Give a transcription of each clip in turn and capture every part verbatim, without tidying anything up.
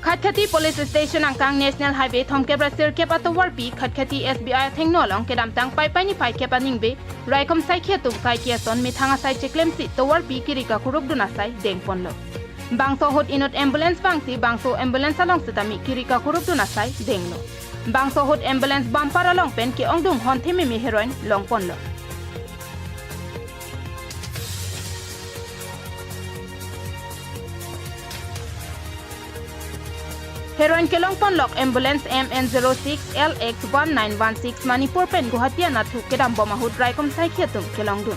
Khatkhati Police Station angkang National Highway thomkep ra sirkep atovarpi Khatkhati S B I athengno along kedamtang Paipai niphai kep aningve raikom saikhi atum kaike ason methang asai cheklemsi tovarpi kiri kakuruk dun asai dengponlo. Bangso ahut inut ambulance vangsi bangso ambulance along setame kiri kakuruk dun asai denglo. Bangso ahut ambulance bumper along pen ke-ongdung honthememe heroin longponlo. Heroin kelongponlok ambulance M N zero six L X one nine one six Manipur pen Guwahati anatthu kedambom ahut raikom saikhi atum kelongdun.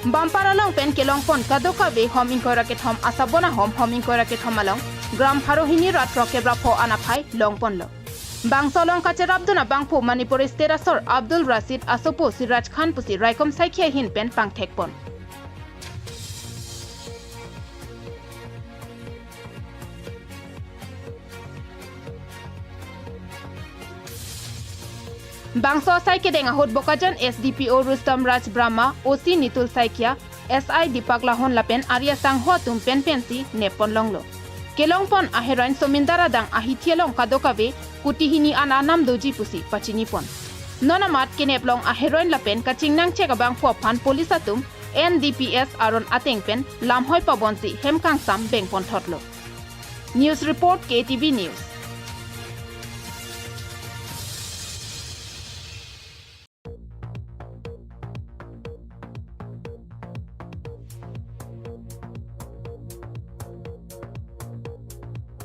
Bumper along pen kelongpon kadokave hom ingkoi ra kethom asabon ahom hom ingkoi ra kethom along gram pharo hini ra throkkep ra pho anaphai longponlo. Bangso along kacherapdun abangphu Manipur State asor Abdul Rashid asopo Siraj Khan pusi raikom saikhi ahin pen pangthekpon. Bangso asai kedeng ahut Bokajan S D P O Rustom Raj Brahma, O C Nitul Saikia, S I Deepak Lahon lapen ari asangho atum pen pensi neppon longlo. Kelongpon aheroin somindar adang ahithi along kadokave kuti hini an anam doji pusi pachinipon. Non amat kenep long aheroin lapen kachingnangchek abangphu aphan police atum N D P S aron ateng pen lamhoi pabonsi hem kangsam bengponthotlo. News report K T V News.